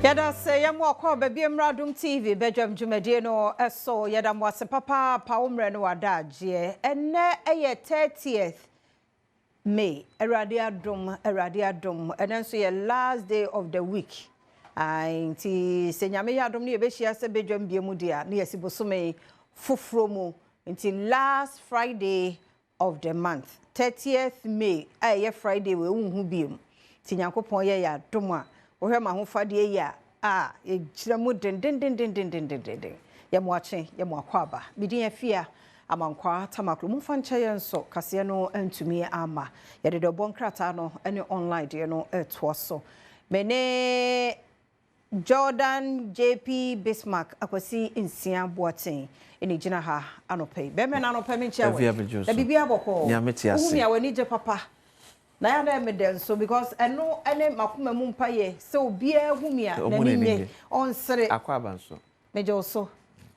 Yɛda sɛ yɛmo akɔ baabi mmra Adom TV bɛdwam dwumadie no so. Yɛda mo ase papaapa wo mmerɛ no wada agyeɛ. Ɛnnɛ ɛyɛ 30th May. Awurade adom, Awurade adom. Ɛnnɛ nso yɛ last day of the week. Ae, nti sɛ Nyame yɛ adom ne yɛbɛhyia sɛ bɛdwam bie mu deɛ a, ne yɛsi bosome foforɔ mu. Nti last Friday of the month, 30th May, a ɛyɛ Friday wɔ ɛwunhu biom. Nti Nyankopɔn yɛ yɛ adom a, wohwɛ m'ahofadeɛ yi a yɛgyina mu dendendendendendenden. Yɛ mo akye, yɛ mo akɔ aba. Medin Afia Amankwaa Tamaklo. Momfa nkyɛ yɛn nso, kaseɛ no ntumi ama. Yɛde dɔbɔ nkrataa no ne online deɛ no ɛtoa so. Me ne Jordan JP Bismarck Akwasi Nsia Boateng ɛne gyina ha anɔpa yi. Bɛrima no anɔpa mi nkyɛn wɔ. Na biribi abɔkɔ. Nyame te ase. Wohu mi a w'ani gye papa. Na yɛ na ɛmɛ dɛ nso because ɛno ɛne makoma mu mpa yɛ sɛ obiara hu mi a n'ani nye ɔnsere. Akɔ aba nso. Megye wo so.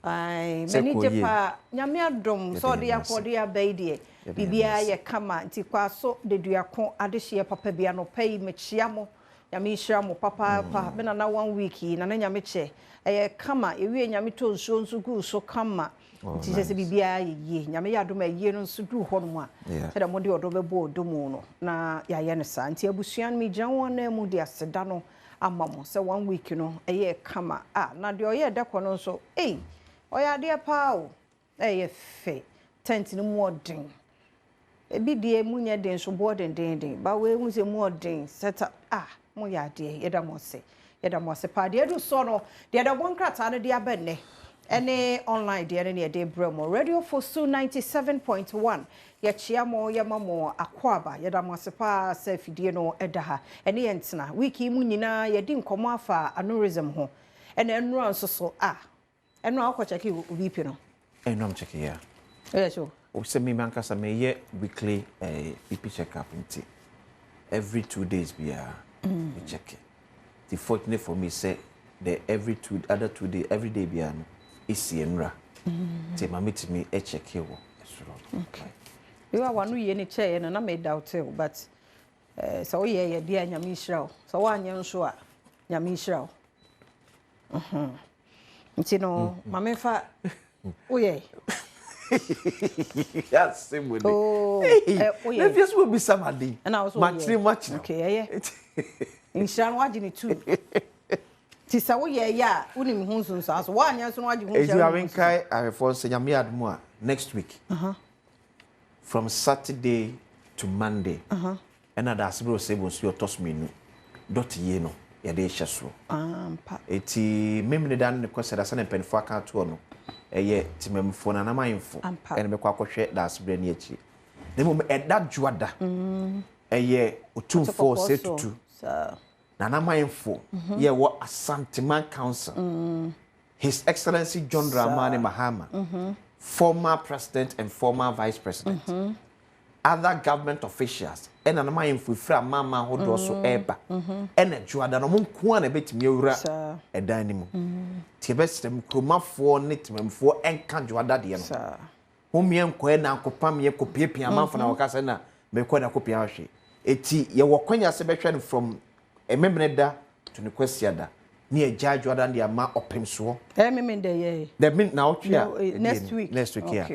Ae, m'ani gye paa. Nyame adom sɛ ɔde akɔ ɔde aba yi deɛ biribiara yɛ kama nti kɔ aso deduako adehyeɛ papa bi anɔpa yi mekyia mo. Nyame nhyira mo papaapa. Me nana 1 week yi nana Nyame kyɛ. Ɛyɛ kama. Yɛwie Nyame tɔ nsuo nso guu so kama. Nti kyerɛ sɛ biribiara yɛ yie. Nyame yɛ adom a yie no nso duru hɔ nom a sɛdeɛ mode ɔdɔ bɛbɔ ɔdɔ mu no na yɛayɛ no saa. Nti abusua no megyina wɔn anan mu de aseda no ama mo sɛ 1 week no ɛyɛ kama. Ah, na deɛ ɔyɛ dɛkɔ no nso, ei, ɔyɛ adeɛ paa o. Ɛyɛ fɛ. Tent no mu ɔden. Ebi deɛ mu nyɛ den so boɔ dendenden. Ba wei hu sɛ mu ɔden. Sɛta, ah, mo yɛ adeɛ. Yɛda mo ase. Yɛda mo ase paa. Deɛ edu soɔ no, deɛ dɔbɔ nkrataa no de aba nnɛ, ɛne online deɛ no ne yɛde brɛ mo. Radio Fosu 97.1. Yɛkyia mo, yɛma mo akwaaba. Yɛda mo ase paa sɛ fidie no ɛda ha. Ɛne yɛn tena. Week yi mu nyinaa yɛdi nkɔmmɔ afa aneurysm ho. Ɛna ɛnora nso so, ah, ɛnora wokɔ check wo BP no? Ɛnora m check ya. Ɛyɛ sure. O sɛ me mankasa meyɛ weekly BP check up nti every 2 days biara me check. Nti fortunate for me sɛ the every two other 2 day every day biara no esi ɛnora. Nti ma metumi check wɔ ɛsoro. Okay. You are one yie ne kyɛɛ no na me doubt you, but sɛ woyɛ yɛ deɛ Nyame nhyira wo. Sɛ woanyɛ nso a Nyame nhyira wo. Nti no ma me fa woyɛ. Yes, mo ni. Oh, woyɛ. Na fiase wo bisa ma de. Na wo so Ma kyerɛ ma kyerɛ. Okay, ɛyɛ. Nhyira no wagye ne tu. Ti sɛ woyɛ yɛ a wonim ho nsunsuan so. Woanyɛ nso no wagye ho nhyira. Ezi awenkae ahwɛfoɔ sɛ Nyame adom a next week. From Saturday to Monday. Ɛna da asebere osebo nso yɛ ɔtɔ so mmienu. Dɔte yie no yɛde hyɛ so. Ampa. Eti memene da ne kɔsɛ da sɛ ne mpanimfoɔ aka atoɔ no. Ɛyɛ temamfoɔ na anamayɛmfo. Ɛna mɛkɔ akɔhwɛ da asebere ne akyi. Na mmom ɛda dwoada. Ɛyɛ otumfoɔ sɛ tutu. Na anamayɛmfo yɛ wɔ Asanteman Council. His Excellency John Dramani Mahama, former president and former vice president. Other government officials, ɛna anamayɛmfo fira mama ahodoɔ so ɛɛba. Ɛna dwoada no ɔmo nko a na ɛbɛtumi awura ɛdan no mu. Nti ɛbɛsrɛ mu kuromafoɔ ne temamfoɔ ɛnka dwoada deɛ no. Homiɛ nkɔɛ na nkɔpam yɛ kɔpiapia amanfo na wɔka sɛ na mekɔ na kɔpia ahwɛ. Eti yɛwɔ kwanya sɛ bɛhwɛ no from ɛmemene da to ne kwasiada. Ne agya dwoada de ama ɔpem soɔ. Ɛmemene da yɛ. Dɛbi na ɔtwe a. Next week. Next week ya.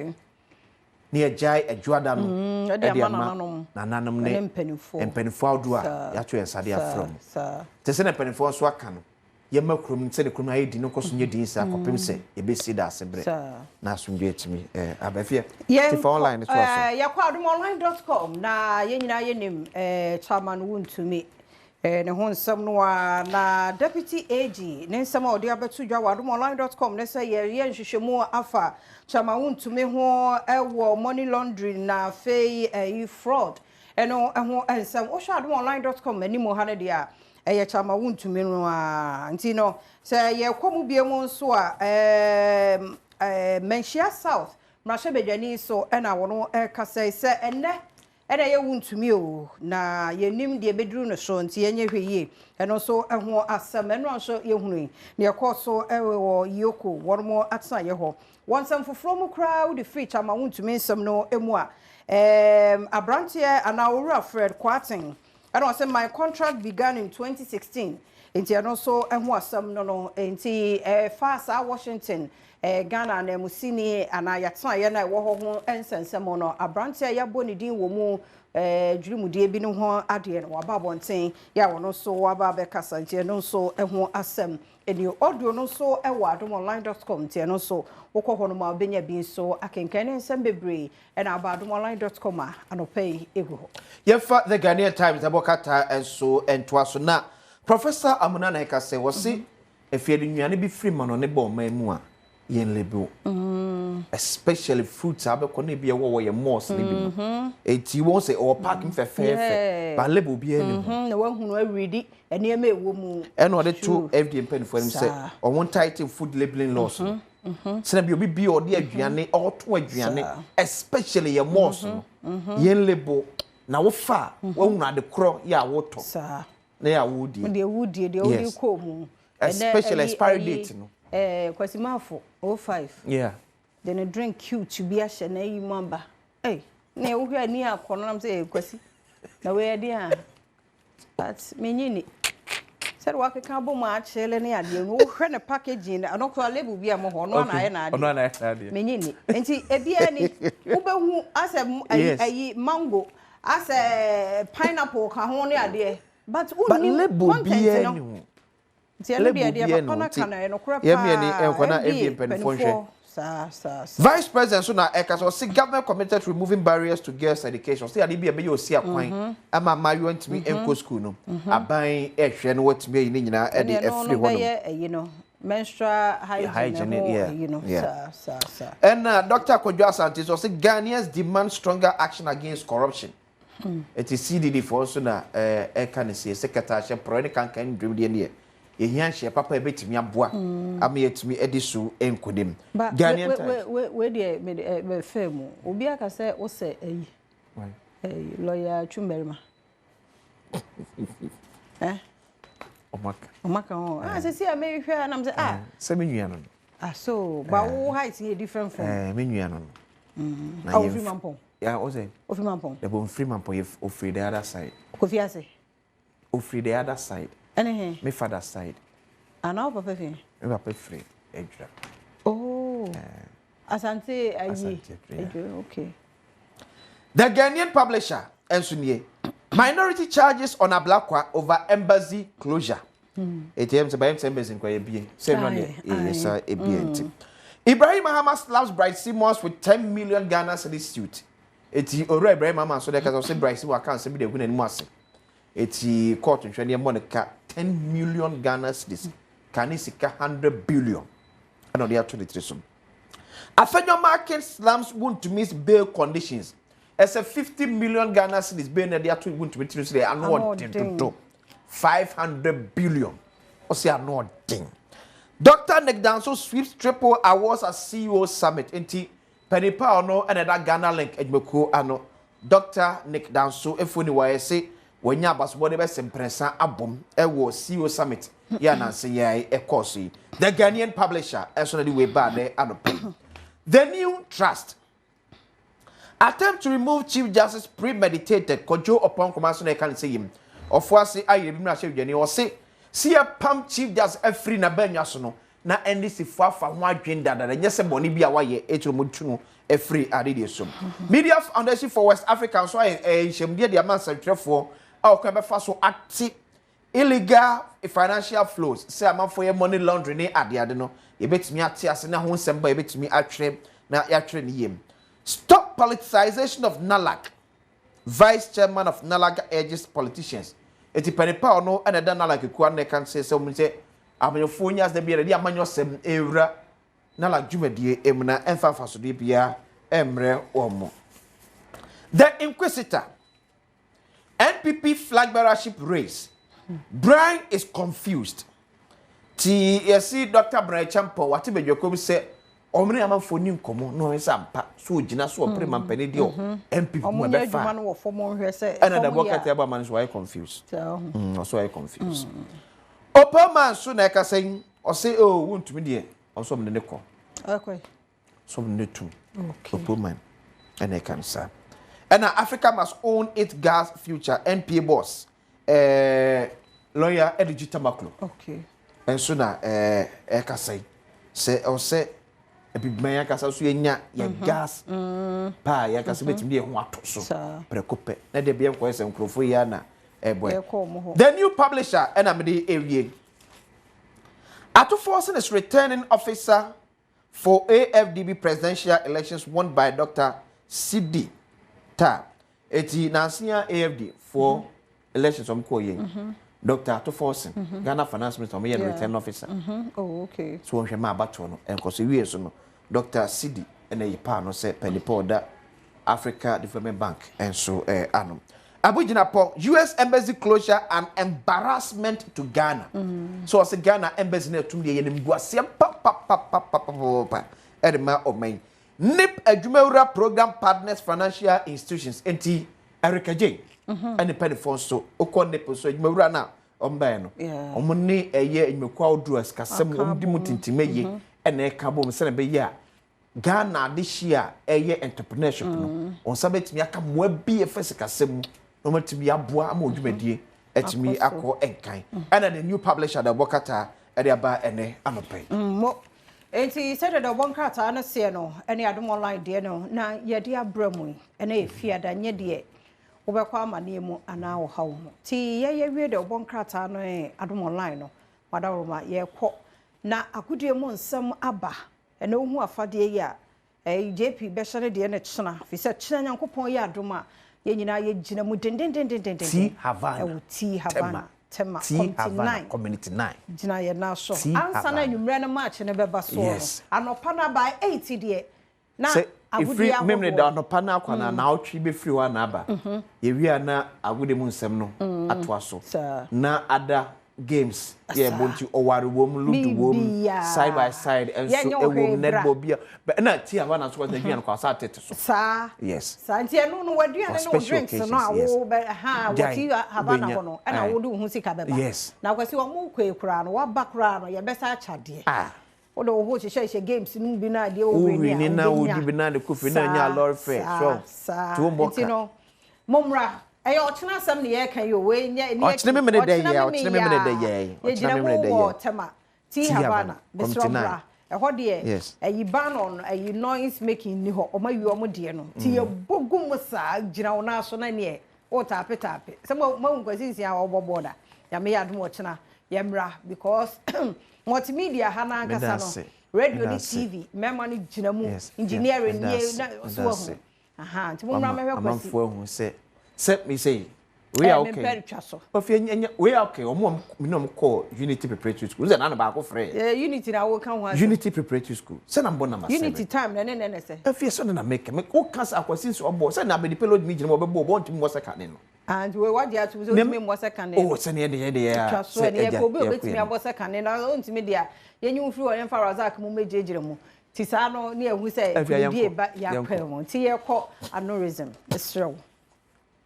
Ne agya adwoada no. Ɛde ama nananom ne mpanimfoɔ ahodoɔ a yɛato yɛn nsa de afrɛ mu. Te sɛ na mpanimfoɔ nso aka no, yɛma kurom sɛ ne kurom ayɛ di no nkɔ so nyɛ din saa kɔpem sɛ yɛbɛsi da ase berɛ. Na asomdwoe atumi aba fie. Tifa online so aso. Yɛkɔ adomonline.com na yɛn nyinaa yɛnim Chairman Wontumi ne ho nsɛm no a na Deputy AG ne nsɛm a ɔde abɛto dwa wɔ adomonline.com ne sɛ yɛyɛ nhwehwɛmu afa Chairman Wontumi ho ɛwɔ money laundering na afei fraud ɛno ho nsɛm. Wohwɛ adomonline.com anim ha no deɛ a ɛyɛ Chairman Wontumi no a nti no sɛ yɛkɔ mu bie mu nso a Manhyia South mmarahyɛbadwani so ɛna wɔn ɛkasa sɛ ɛnɛ ɛna yɛ Wontumi o na yɛnim deɛ bɛduru no so nti yɛnyɛ hwɛ yie. Ɛno nso ɛho asɛm ɛno nso yɛhunu yi deɛ ɛkɔɔ so ɛwɔ Yoko wɔn mo atena yɛ hɔ. Wɔn nsɛm foforɔ mu koraa wode firi Chairman Wontumi nsɛm no mu a aberanteɛ anaa owura Fred Kwarteng. Ɛna ɔsɛ my contract began in 2016, nti ɛno nso ho asɛm no. Nti ɛfa saa Washington Ghana ananmusini anaa yɛatenaeɛ no a ɛwɔ hɔ ho nsɛnsɛm no, aberante a yɛabɔ ne din wɔ mu dwirimudie bi no ho adeɛ no, waba abɔnten yɛ a ɔno nso waba abɛkasa, nti ɛno nso ho asɛm ɛni. Audio no nso ɛwɔ adomonline.com, nti ɛno nso wokɔ hɔ nom a, wobɛnya bi nso akenkan ne nsɛm bebree ɛna aba adomonline.com a anɔpa yi ɛgu hɔ. Yɛfa The Ghanaian Times ɛbɔ kata nso ntoa so na Professor Amuna na ɛka sɛ wɔse efiade nnuane bi firi ma no ne bɔ ɔman mu a yɛn label, especially fruits a abɛkɔ na ebi ɛwɔ wɔ yɛ malls ne bi no, eti wɔn sɛ ɔwɔ pack mu fɛfɛɛfɛ ba label biara ni ho. Na wahunu awuridi nneɛma ɛwɔ mu. Ɛna ɔde to FDA mpanyinfoɔ anim sɛ ɔmo tighten food labelling laws no sɛnɛ bi obi bi a ɔde aduane ɔtɔ aduane, especially yɛ malls no, yɛn label na wofa a wahunu ade korɔ yɛ a wotɔ na yɛ a wodie. Deɛ wodie, deɛ wode kɔɔ mu. Especially expiry date no. Kwasimafo 05 de ne drink cute bi ahyɛ n'ayi mu aba. Ei, na wohwɛ ani akɔ no nam sɛ Kwasi na wei ɛde a, but menyi ni sɛde wakeka abɔ mu akyerɛ ne adeɛ no, wohwɛ ne packaging no, ɛno koraa label bi a mo hɔ ɔno ana ayɛ n'adeɛ. Ɔno ana ayɛ n'adeɛ. Menyi ni, nti ebiara ni wobɛhu asɛ ayi ayi mango, asɛ pineapple ka ho ne adeɛ, but but wonnim label content biara no ni ho. Nti ɛno deɛ papa no ka no, ɛyɛ nokorɛ Yɛn mmienu paa. Nkɔ na FDA FDA mpanimfoɔ nhwɛ. Saa. Vice President so na ɛka sɛ ɔsi government committed to removing barriers to girls' education. Ɔsi ade bi a ɛbɛyɛ osi akwan ama mmaayewa ntumi nkɔ school no, aban ɛhwɛ no wɔtumi ayi ne nyinaa ɛde ɛne ɛno ɛfiri no hɔ nom. Bɛyɛ ɛyi no, menstrual hygiene hygiene, ho ɛyi no. Saa. Ɛna Dr. Kwadwo Asante so ɔsi Ghanaians demand stronger action against corruption. Eti CDD foɔ nso na ɛka ne sie sɛ kɛtɛ ahyɛ porɔ ne kankan ndwom deɛ neɛ yɛhia nhyɛ papa a ɛbɛtumi aboa ama yɛtumi ɛdi so nkonim. Ba Ghanaian we Times. we deɛ me ɛ me fɛ mu obi aka sɛ wosɛ ɛyi ɛyi lawyer Twumbarima ɛ. Ɔmaka. Ɔmaka ho ah, sɛ si a mehwɛ a nam sɛ ah. Sɛ me nua no. Ah, so ba wo height yɛ different from Me nua no. Na ofiri Mampɔn. Ya, ɔsɛ. Ofiri Mampɔn. Ɛbɔ nfiri Mampɔn, yɛ ofiri the other side. Kofi ase. Ofiri the other side. Ɛne he? Me father side. Ana wo papa fi? Me papa firi Adwira. Oh. Asante ayi. Asante Adwira. Adwira, okay. The Ghanaian Publisher nso nie. Minority charges on Ablakwa over embassy closure. Eti ɛm sɛ bayɛm sɛ embassy nkwa yɛ bie. Sɛ ɛno deɛ ɛyɛ sa ebie nti. Ibrahim Mahama slaps Bright Simons with 10 million Ghana cedis suit. Eti owura Ibrahim Mahama nso de kasa ɔsɛ Bright Simons aka nsɛm bi de egu n'anim ase. Eti court nhwɛ ne ɛmɔ ne ka 10 million Ghana cedis. Ka ne sika 100 billion. Ɛna ɔde ato ne tiri so. Afenyo Markin slams Wontumi's bail conditions. Ɛsɛ 50 million Ghana cedis bail na ɛde ato Wontumi tiri so deɛ ano Ano ɔden ɔden. dodo. 500 billion. Ɔsɛ ano ɔden. Dr. Nick Danso sweeps triple awards at CEO Summit. Nti panipa a ɔno ɛna ɛda Ghana Link adwumakuo ano. Dr. Nick Danso efo ni wɔyɛ se wɔnya abasobɔde bɛsɛ mprɛnsa abom ɛwɔ CEO Summit yɛ ananse yɛ ɛkɔɔ so yi. The Ghanaian Publisher ɛso na de wei baa dɛ anɔpɛ yi. The New Trust. Attempt to remove Chief Justice premeditated. Kojo Oppong Nkrumah so na ɛka ne sɛ yim. Ɔfo ase ayɛ bi mu ahyɛ dwani ɔse si yɛ pam Chief Justice afiri n'abannwa so no na NDC fo afa ho adwen dada, nyɛ sɛ bɔne bi a wayɛ eturo mu tu no afiri adedeɛ so. Media Foundation for West Africa nso ayɛ nhyiamdeɛ de ama nsɛntwerɛfoɔ a ɔkwan bɛfa so ate illegal financial flows sɛ amanfoɔ yɛ money laundering ne adeade no, yɛbɛtumi ate ase na ho nsɛm ba yɛbɛtumi atwerɛ na yɛatwerɛ ne yam. Stop politicization of NALAC. Vice Chairman of NALAC urges politicians. Eti panipa a ɔno ɛna ɛda NALAC kuo ano ɛka sɛ ɔmo sɛ amanyɔfoɔ nyɛ asɛm biara de amanyɔsɛm ewura NALAC dwumadie emu na ɛmfa mfasodeɛ biara ɛmmerɛ wɔn mo. The Inquisitor. NPP flag bearership race. Brian is confused. Ti yɛsi Dr. Brian Acheampong wate badwakuo bi sɛ ɔmo ne amanfoɔ ni nkɔmɔ na ɔyɛ sɛ ampa so ogyina so ɔpere mampanin deɛ ɔ NPP mu Ɔmo nyɛ adwuma ɛbɛfa no wɔ fam nhwɛ sɛ ɛna fam dabɔ yɛ a- kɛtɛ ɛbɔ ama no so wayɛ confused. Saa ho. Ɔso wayɛ confused. Ɔpɛ nso na ɛkasa yi ɔsɛ o Wontumi deɛ ɔsɔ ɔmo ne ne kɔ Ɛkɔ. sɔ ɔmo ne ne tum. Opoman ɛna ɛka no saa. Ɛna Africa must own its gas future, NPA boss. Ɛɛ lawyer Edudzi Tamaklo nso na ɛrekasa yi sɛ ɛwɔ sɛ Abibiman yɛn ankasa nso yɛnya yɛn mhm. gas mm. paa yɛn ankasa mm-hmm. bɛtumi de yɛn ho ato so prɛko pɛ na deɛ bia nkɔyɛ sɛ nkurɔfoɔ yi ana ɛbɔ The New Publisher ɛna mede ewie. Ato Forson is returning officer for AFDB presidential elections won by Dr. Sidi Ta. Eti nansi a AFD for elections wɔn kɔɔ yɛ Dr. Ato Forson, Ghana finance minister, wɔn yɛ no returning officer. Oh, okay. So wɔn hwɛ ma abatoɔ no nkɔ so wie so no, Dr. Sidi ɛna yi paa no sɛ panipa ɔda Africa Development Bank nso ano. Abu Jinapor, US Embassy closure an embarrassment to Ghana. So ɔsɛ Ghana Embassy na ɛtum deɛ yɛ nimguaseɛ papapapapapapa ɛde ma ɔman yi. NIP adwumawura program partners financial institutions nti Erica Jane ɛne panifoɔ nso okɔ NIP nso adwumawura no a ɔmbaeɛ no, ɔmo ne ɛyɛ nnwumakuo ahodoɔ a sikasɛm ɔmo di mu tintim yie ɛna ɛka bom sɛnɛ ɛbɛyɛ a Ghana adehyia a ɛyɛ entrepreneurship no, wɔn nsa bɛtumi aka mmoa bi ɛfɛ sikasɛm mu na wɔn atumi aboa ama odwumadie atumi akɔ nkan. Ɛna The New Publisher de ɔbɔ kata ɛde aba ɛnɛ anɔpɛ yi. Mo nti sɛdeɛ deɛ ɔbɔ nkrataa no seɛ no ɛne Adom Online deɛ no na yɛde abrɛ mu yi, ɛne Efiada nyɛ deɛ wobɛkɔ amanneɛ mu anaa ɔhaw mu. Nti yɛyɛ wie deɛ ɔbɔ nkrataa no ɛ Adom Online no wadaworo yɛkɔ na agodie mu nsɛm aba. Ɛna wohu afadeɛ yi a ɛyɛ JP bɛhyɛ no deɛ no kyena, firi sɛ kyena Nyankopɔn yɛ adom a yɛn nyinaa yɛgyina mu dendendendendenden. Tea Havana. Ɛwɔ Tea Havana, Tema. Tea Community Havana 9. Community 9. Gyina yɛn nan so Tea ansa na Havana. anwummerɛ no match no bɛba soɔ no. Anɔpa no aba 8 deɛ na sɛ agodie efiri memene da ahodoɔ. Anɔpa no akɔ na naawɔtwe bɛfiri hɔ ana aba, yɛwie a na agodie mu nsɛm no atoa so na ada games yɛ bɔ, nti ɔware wom, ludo wom, Biribiara. side by side nso Yɛnyɛ wo ɛwom, hwee bra. Netball bia ɛna Tea Havana nso wɔn aduane kɔ asa atete so. Saa nti ɛno no waduane For ne wo special drinks no a occasions, yes. wo bɛ ha wɔ Gyae, Tea Havana wobɛnya. hɔ no ɛna wode wo ho sika bɛba. Na Kwasi wɔn kɔ koraa no waba koraa no yɛbɛsa akyadeɛ. Wode wo ho hyehyɛhyɛ games no mu bi na adeɛ wɔ Wowini wei na a wodi wobɛnya. bi na de kofi na nya lorry fare so Saa nti wommɔ nti ka. no mommra, ɛyɛ ɔkyena asɛm ne yɛreka yi o, wei nyɛ ɛni Ɔkyena akyi. memene dɛ Ɔkyena yɛ, ɔkyena memene dɛ yɛ, ɔkyena yɛgyina memene mu dɛ wɔ yɛ. Tema Tea Tea Havana. Havana, Mesrɛ Community bra 9. ɛhɔ deɛ ɛyi ban on ɛyi noise making ni hɔ, ɔmo ayi ɔmo deɛ no nti yɛbɔ gu mu saa gyina wo nan so na neɛ o taape taape sɛ mo mo nkwasi nsia a wɔbɔ bɔɔda. Nyame yɛ adom ɔkyena yɛmmra because multimedia ha n'ankasa no Meda ase. radio ne Meda ase. TV mmarima no gyina mu engineering Meda nie ase. na Meda so ase. wahu aha nti mommra mɛhwɛ Kwasi. Amanfoɔ ahu sɛ me sɛ wei a Ɛ okay mempɛ twa so. Ɔfi ɛnyɛ wei a okay, ɔmo a me ne ɔmo kɔɔ Unity Preparatory School sɛ nana baako frɛ yɛ. Unity na woka ho asɛm. Unity Preparatory School sɛ na mbɔ number 7. Unity time na ne ne ne sɛ. Afie sɛ na meka me woka sɛ Akwasi nso ɔbɔ sɛ na abɛdi pɛlɛ ɔdumi gyina mu ɔbɛbɔ ɔbɔ ntumi mmɔ sɛ kane no. Ah, nti wei wagye atum sɛ otumi mmɔ sɛ kane Oh no. sɛ ne yɛde yɛde yɛ Twa a so sɛ ɛne yɛpɛ ɛgya obi a yɛkɔ obɛtumi yɛ abɔ sɛ kane na ɔntumi deɛ a yɛnyi wo firi hɔ yɛmfa Razak mu mɛgyinagyina mu nti saa no ne yɛhu sɛ Afei, biribi yɛnkɔ, eba yɛakwan yɛnkɔ. mu nti yɛkɔ aneurysm. Mesrɛ wo,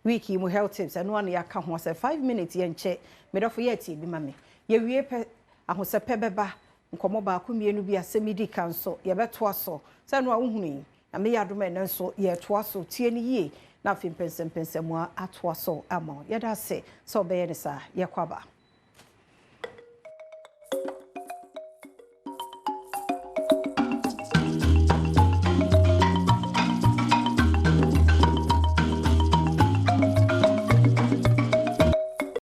week yi mu health tips ɛno ano yɛaka ho sɛ 5 minutes yɛnkyɛ. Medɔfo yɛ bi ma me yɛwie pɛ ahosɛpɛ bɛba nkɔmmɔ baako mmienu bi asɛm yi di ka nso yɛbɛtoa so sɛ no a wohunu yi na meyɛ adom a ɛnɛ nso yɛtoa so. Tie no yie na afei mpɛnsɛmpɛnsɛmu atoa so ama wo. Yɛda ase sɛ wobɛyɛ ne saa. Yɛkɔ aba.